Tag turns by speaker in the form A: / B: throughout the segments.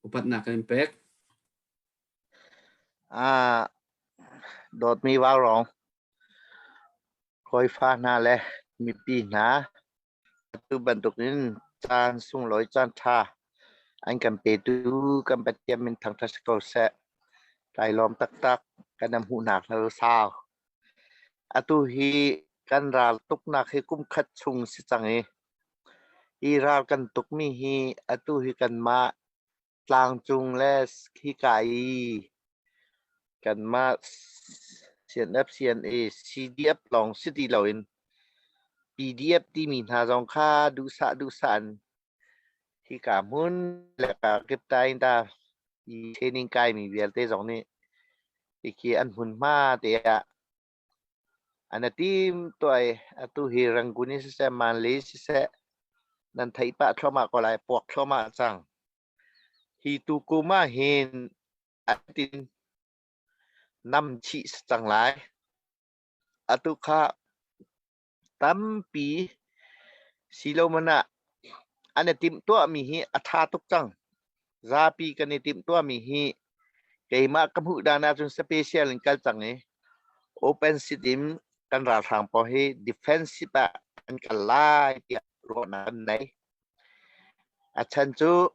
A: Upatnak kan in pek.
B: Ah, dawtmi vaurawng, hawifa hna le mipi hna, atu bantukin caan sunglawi caan ṭha an kan petu kan Pathian min thangṭhat si ko seh. Kai lawm taktak kan i hmuhnak hna sau. Atu hi kan ral tuknak hi kum khat chung si cang i hi ral kan tukmi hi atu hi kanmah tlangcung le hika i kanmah CNF, CNA, CDF lawng si ti loin PDF timi hna zong kha duhsah duhsah in hika hmun le kiptain ta i training kaimi vialte zong nih hikhi an hmunhma te ah an i tim tuah i atu hi Rangoon in siseh Manle siseh nan theih pah thluahmah ko lai puak thluahmah cang. Hi tukum ah hin an tin nam chih cang lai. Atu kha tampi silo man ah an i timhtuahmi hi a ṭha tuk cang. Zapi kan i timhtuahmi hi keimah ka hmuh dan ahcun special in kal cang i open sit in kan ralhrang pawl hi defensive ah an kal lai tiah ruahnak kan nei. A chan cu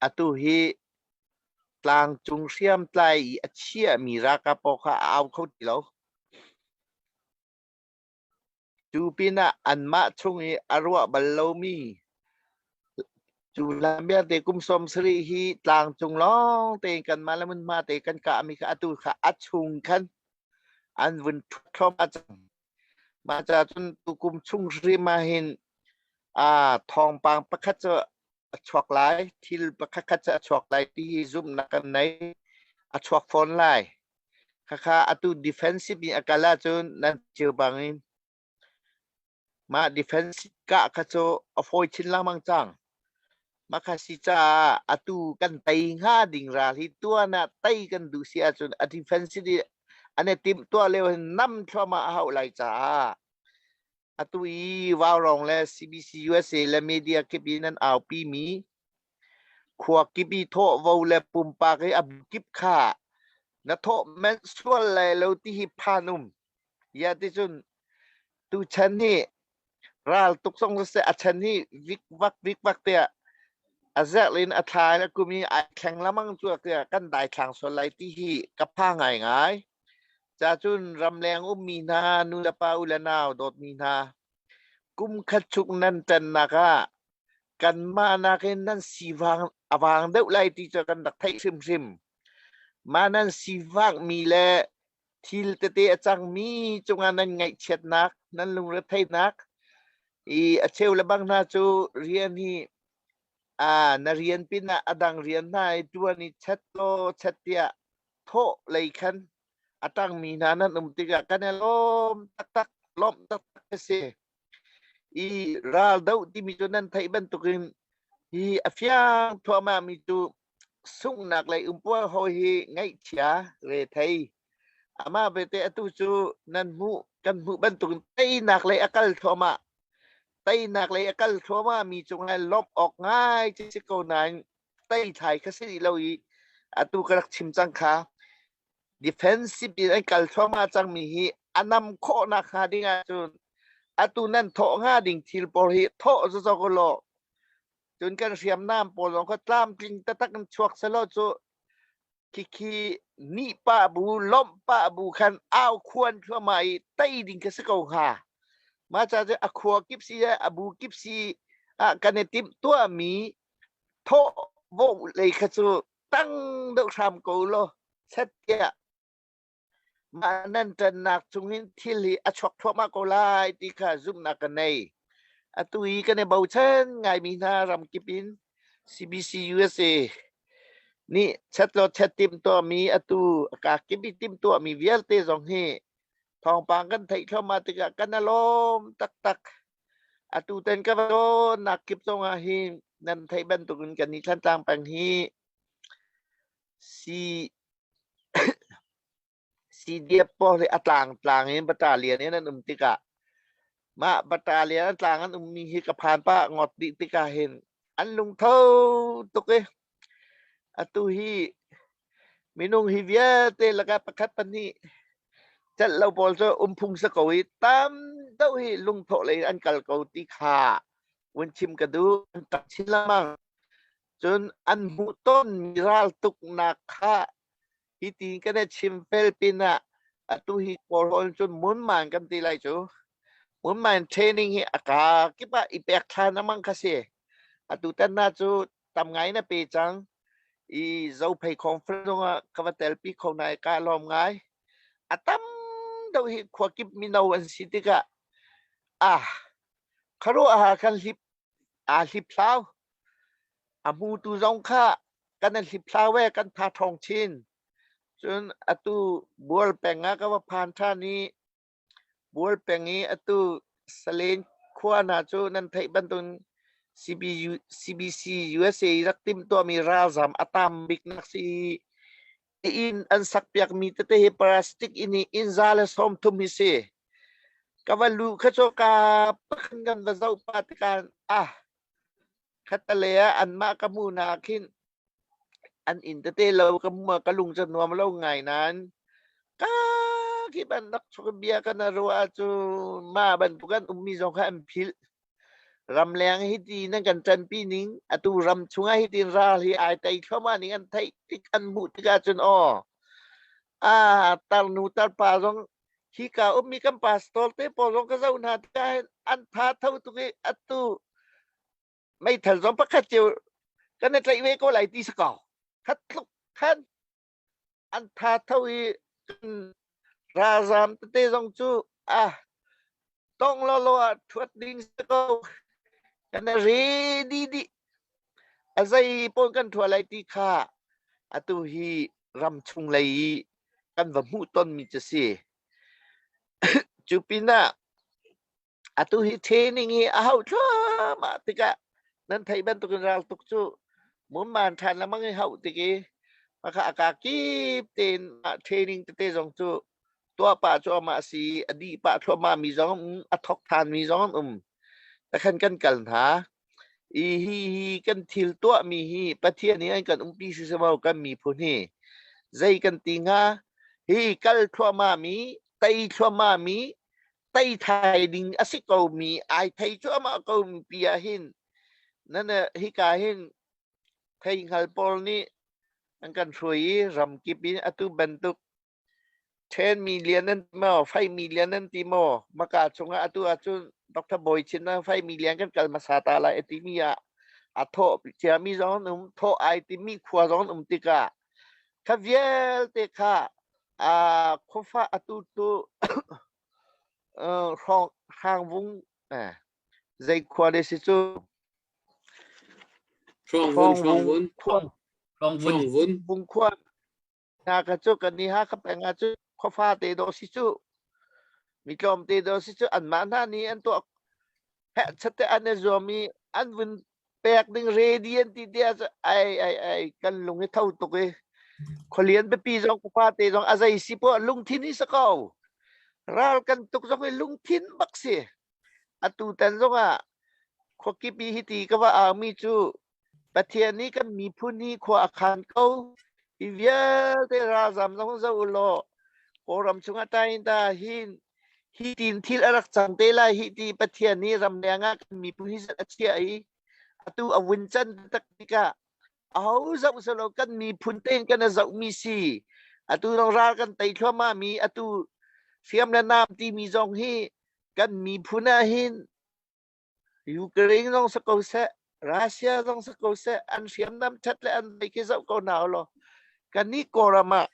B: atu hi tlangcung hriamtlai i a chiahmi ralkap pawl kha a au kho ti lo. Cu pinah anmah chung i a ruah bal lomi cu hlan vialte kum 70 hi tlangcung lawng tein kanmah le hmunhma te kan kahmi kha atu kha a chung khan an vun thluahmah cang. Mah caah cun tukum chung hrim ah hin thawngpang pakhat cu a chuak lai, thil pakhat khat cu a chuak lai ti hi zumhnak kan nei. A chuak fawn lai. Khakha atu defensive in a kal ahcun nan cio bangin mah defensive kah kha cu a fawi chin lengmang cang. Mah kha si caah atu kan tei hnga ding ral hi tuan ah tei kan duh si ahcun a defensive i an i timh tuah lio hin nam thluahmah a hauh lai caah atu i Vaurawng le CBC USA le media kip in an aupi mi Khua kip i thawhvo le pumpak i a kip kha na thawh manh sual lai lo ti hi phan um. Ya ticun tuchan hi ral tuk zong siseh a chan hi vikvak vikvak tiah a zerh in a thla in a kum i ai thleng lamang cu tiah kan daithlang sual lai ti hi ka pha ngaingai. Ca cun ramleng ummi hna nu le pa u le nau dawtmi hna kum khat chung nan ṭannak ah kanmah nakin nan sivang a vang deuh lai ti cu kan rak theih hrimhrim. Mah nan sivakmi le thil tete a cangmi cungah nan ngaihchiatnak, nan lungretheihnak i a cheu le bang hna cu rian hi a na rian pinah a dang rian hna i ṭuan i chat law chat tiah thawh lei khan a ṭangmi hna nan um tikah kan i lawm taktak, lawmh taktak a si. I raldoh timi cu nan theih bantukin hi a fiang thluahmahmi cu sunghnak lei umpual hawi hi ngaihchia rethei. Amah belte atu cu nan hmuh kan hmuh bantukin teinak lei a kal thluahmah. Teinak lei a kal thluahmah mi cungah lawmh awk ngai ci si ko nain tei thlai kha si rih lo i atu ka rak chim cang kha. Defensive in an kal thluahmah cangmi hi a nam khawhnak hnga ding ahcun atu nan thawh hnga ding thil pawl hi thawh zawzawk u law cun kan hriamnam pawl zong kha tlamtling taktak in chuak selaw cu khikhi nih pah bu lawmh pah bu khan au khuan thluahmah i tei ding kha si ko hnga. Mah ca cu a khua kip si le a bu kip si ah kan i timh tuahmi thawh vawh lei kha cu tang deuh hram ko law set tiah mah nan ṭannak chungin thil hi a chuak thluahmah ko lai ti kha zumhnak ka nei. Atu i kan i bochan ngaimi hna ramkip in CBC USA nih chat law chat tim tuahmi atu ka kip i tim tuahmi vialte zong hi thawngpang kan theih thluahmah tikah kan i lawm taktak. Atu ten ka va nak kip zongah hi nan theih bantukin kan i Thlantlang peng hi si CDF pawl hi a tlangtlang in battalion in an um tikah mah battalion a tlang an ummi hi ka phan pah ngot dih tikah hin an lungtho tuk i. Atu hi minung hi vialte lakah pakhat pahnih celh lo pawl cu um phung si ko i tam deuh hi lungthawh lei in an kal ko ti kha vun chim ka duh. An ṭap chin lengmang. Cun an hmuh tawnmi raltuknak kha hiti kan i chim fel pinah atu hi Kawlrawn cun Munman kan ti lai cu. Munman training hi a ka kip ah i pek ṭhan lengmang kha si. Atu tan hna cu tam ngai na pe cang. I Zophei conference zongah ka va telpi kho hna i ka lawm ngai. A tam deuh hi khua kip mino an si tikah ah khuaruahhar kan hlip aa hliphlau. A hmutu zong kha kan i hliphlau e kan tha ṭhawng chin. Cun atu Bual peng ah ka va phan ṭhan i Bual peng i atu Salen khua hna cu nan theih bantukin CBU, CBC USA i rak timhtuahmi ralzam a tam biknak si i inn an sakpiakmi tete hi plastic inn i inn 130 hi si. Ka va luh kha cu ka pakhan kan va zoh pah tikah ah khattale ah anmah ka hmuh hna khin an inn tete lo ka hmu ka lung cu nuam lo ngai nain ka khi bantuk bia kan ruah ahcun mah bantuk an ummi zong kha an philh. Ramleng hi ti nan kan ṭanpi ning atu ram chungah hi tin ral hi ai tei thluahmah ning an theih tik an hmuh tikah cun aw ah tarnu tarpa zong hika ummi kan pastor te pawl zong ka zoh hna tikah hin an tha tho tuk i atu meithal zong pakhat cio kan i tlaih ve ko lai ti si ko khat tluk khan an tha tho i kan ralzam tete zong cu ah tong lawlaw ah thuat ding si ko kan ready dih a zei pawn kan thua lai ti kha atu hi ram chung lei i kan va hmuh tonmi cu si. Cu pinah atu hi training hi a hauh thluahmah tikah nan theih bantukin raltuk cu mumman ṭhan lengmang i hauh tik i maka a ka kip tein mah training tete zong cu tuah pah cuahmah a si a dih pah thluahmah mi zong um a thok ṭhan mi zong an um takhan kan kal hna i hi hi kan thil tuahmi hi Pathian nih an kan umpi si semaw kan miphun hi zei kan ti hnga hi kal thluahmah mi tei thluahmah mi tei thai ding a si ko mi ai thei cuahmah ko mi pi ah hin nan hika hin thei hngal pawl nih an kan hruai i ramkip in atu bantuk 10 million nan ti maw 5 million nan ti maw maka chungah atu ahcun Dr. Bawi Chin na 5 million kan kal hmasa ta lai a timi ah a thawh ciami zong an um thawh ai timi khua zong an um tikah kha vialte kha a khuafa atu tu hrawng hrangvung zei khua le si cu
A: Hrawngvun Hrawngvun
B: khua
A: Hrawngvun
B: vung khua Hna kha cu kan nih Hakha peng ah cun khuafa te dawh si cu mi tlawmte dawh si cu anmah hna nih an tuah hehchat te an i zuam i an vun pek ding ready an ti te ah cun ai ai ai kan lung i tho tuk i khualian biapi zong khuafa te zong a zei si poah lungthin hi si ko ral kan tuk zong hi lungthin bak si atu tan zong ah khuakip i hiti ka va aumi cu Pathian nih kan miphun hi khua a khan ko. Hi vialte ralzam zong zoh u law Kawlram chungah tainta hin hi tin thil a rak cang te lai hi ti Pathian nih ramleng ah kan miphun hi zat a chiah i atu a vun can tak tikah aho zoh selo kan miphun tein kan a zohmi si atu zong ral kan tei thluahmah mi atu hriam le nam timi zong hi kan miphun ah hin Ukraine zong si ko seh, Russia zong si ko seh, an hriamnam ṭhat le an mei khi zoh ko hna ulaw kannih Kawlram ah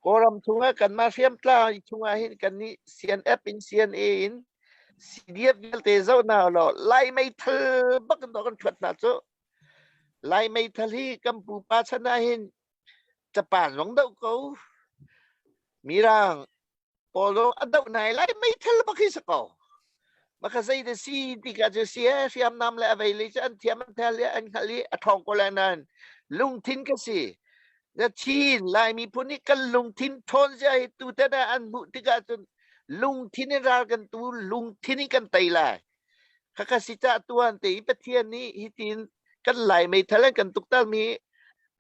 B: Kawlram chungah kanmah hriamtlai chungah hin kannih CNF in CNA in CDF vialte zoh hna ulaw Lai meithal bak in dawh kan ṭhuat hna cu. Lai meithal hi kan pupa chan ah hin Japan zong doh ko. Mirang pawl a doh nai lai meithal bak hi si ko maka zei de si ti ka cu si e hriamnam le a vei le cu an thiam an thel i an hngal i a thong ko le nan lungthin ka si na chin lai miphun nih kan lungthin thawn zia hi tu te na an hmuh tikah cun lungthin in ral kan tu lungthin in kan tei lai khakha si ca tuan te i pathian nih hitin kan lai meithal an kan tuktal mi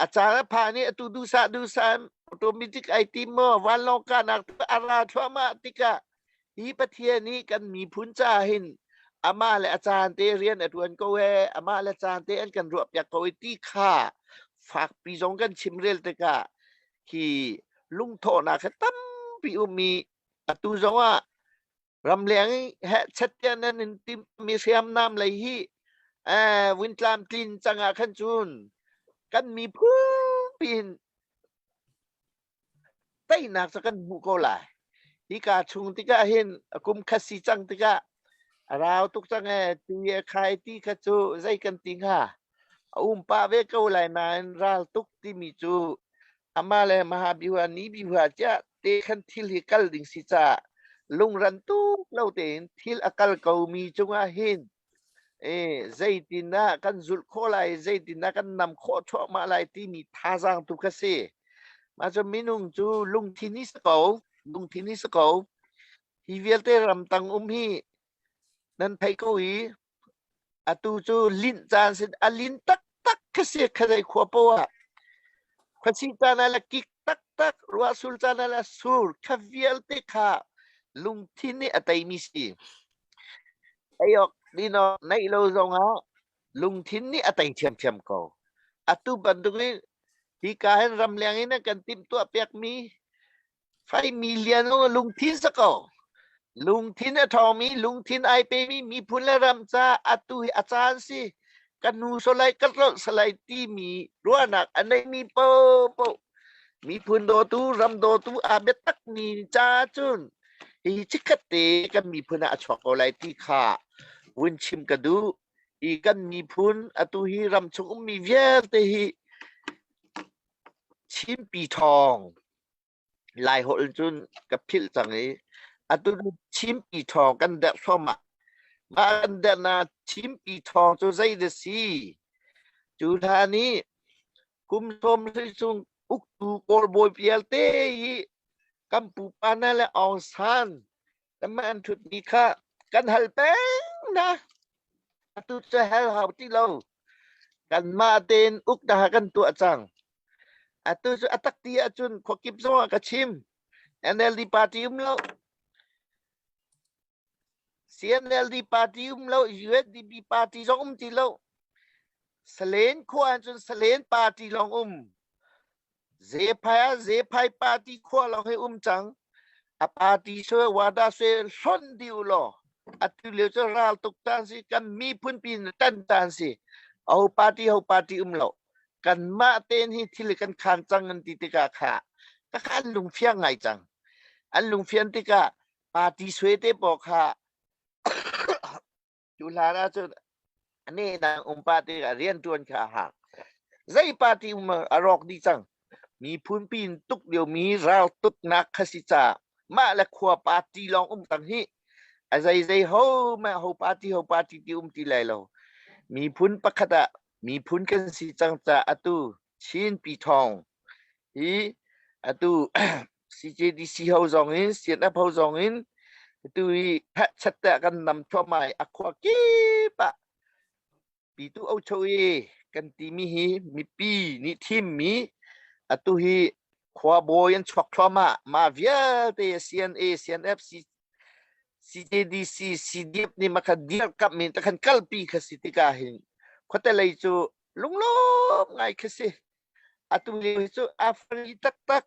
B: A caan a phan i atu duhsah duhsah automatic ai tim maw vanlawng kahnak a ra thluahmah tikah hi Pathian nih kan miphun caah hin amah le a caan te rian a ṭuan ko ee, amah le caan te an kan ruahpiak ko i ti kha fakpi zong kan chimrel tikah hi lungthawhnak kha tampi um i atu zong ah ramleng i hehchet tiah nan in timhmi hriamnam lei hi vun tlamtlin cang ah khan cun kan miphun piin teinak cu kan hmuh ko lai. Hika chung tikah hin kum khat si cang tikah a rau tuk cang ee ti a khai ti kha cu zei kan ti hnga? A um pah ve ko lai nain ral tuk timi cu amah le Mahabihua ni bihua ciah te khan thil hi kal ding si caah lungran tuk lo tein thil a kal ko mi cungah hin zeitindah kan zulh khawh lai, zeitindah kan nam khawh thluahmah lai timi thazaang tu kha si. Mah cu minung cu lungthin hi si ko, lungthin hi si ko. Hi vialte ramtang um hi nan theih ko i atu cu linh caan sin a lin taktak kha si kha khua poah khuasih caan ah le kik taktak ruahsul caan ah le sur kha vialte kha lungthin nih a teimi si. Ei awk din awk neih lo zongah lungthin nih a tei ṭhiamṭhiam ko. Atu bantukin hika hin ramleng in an kan timhtuah piakmi faimi lian lungthin sa ko. Lungthin a ṭhawngmi, lungthin ai pemi miphun le ram ca atu hi a caan si. Kan nu solai ka tlolh salai timi ruahnak a neimi paohpaoh miphun dawtu, ram dawtu aa biatakmi ca cun hi chikkhat te kan miphun ah a chuak ko lai ti kha vun chim ka duh. I kan miphun atu hi ram chung ummi vialte hi Chinpi ṭhawng Laiholh cun ka philh cang i atu Chinpi ṭhawng kan derh thluahmah. Mah kan derhnak Chinpi ṭhawng cu zei dah si? Cu hlan i kum 30 chung uktu Kawl bawi vialte hi kan pupa hna le Aung San kanmah an ṭhutmi kha kan hal peng hna. Atu cu hal hau ti lo. Kanmah tein uknak kan tuah cang. Atu cu a tak ti ahcun khuakip zong ah ka chim. NLD party um lo. CNLD party um lo, USDP party zong um ti lo. Salen khua ahcun Salen party lawng um. Zephai ah Zephai party khua lawng hi um cang. A party sui wada sui hlonh dih u law atu lio cu ral tuk caan si kan miphun pi tan caan si. Ho party ho party um lo. Kanmah tein hi thil kan khan cang an ti tikah kha ka kha an lungfiang ngai cang. An lungfian tikah party sui te pawl kha cu hlan ahcun nehnak um pah tikah rianṭuan kha a hak. Zei party um a rawk dih cang. Miphun pin tuk liomi ral tuknak kha si caah mah le khua party lawng um cang hi. A zeizei ho mah ho party ho party ti um ti lai lo. Miphun pakhat ah miphun kan si cang caah atu Chin Pi Thawng hi atu CJDC ho zong in CNF ho zong in atu hi chat te kan nam thluahmah i a khua kip ah pitu ocho i kan timi hi mipi nih thimmi atu hi khuabawi an chuak thluahmah mah vialte CNA CNF CJDC CDF nih makhan dirkamh in takhan kalpi kha si tikah hin khuate lei cu lunglawm ngai khi si. Atu lio hi cu a free taktak.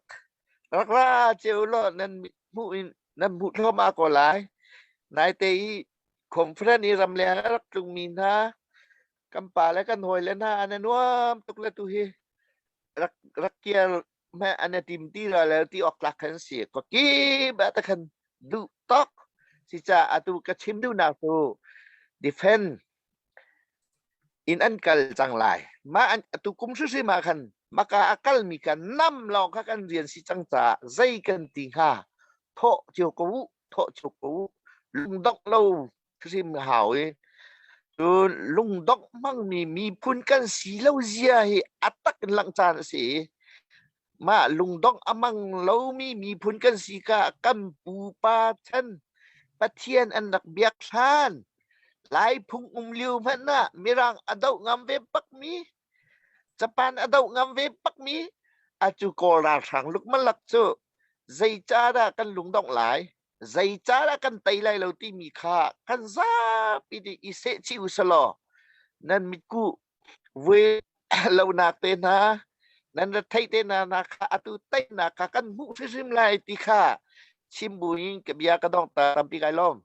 B: Rak ra cio law nan hmuh in nan hmuh thluahmah ko lai. Naite i conference i ramleng a rak tlungmi hna kan pa le kan hawi le hna an i nuam tuk le tu hi rak rak kiar me an i tim ti la le ti awk tlak khan si. Ko ki ba ta khan duh tok si ca atu ka chim duhnak cu defend in an kal cang lai. Mah an atu kum hrimhrim ah khan maka a kalmi kha nam lawng kha kan rian si cang caah zei kan ti hnga? Thawh cio ko u, thawh cio ko u. Lungdongh lo hrim hau i cun lungdongh hmangmi miphun kan si lo zia hi a tak in langh caan a si i mah lungdongh a hmang lomi miphun kan si ka kan pupa chan Pathian an rak biak hlan Lai phung um lio hmanh ah Mirang a doh ngam ve bakmi. Japan a doh ngam ve bakmi atu Kawl ralhrang lukmalak cu zeicadah kan lungdongh lai, zeicadah kan tei lai lo timi kha kan zapi nih i seh chih u selaw nan mitkuh vui lonak te hna nan ra theih te hna na kha atu teinak kha kan hmuh hrimhrim lai ti kha chim buin ka bia ka dong ta tampi kai lawm.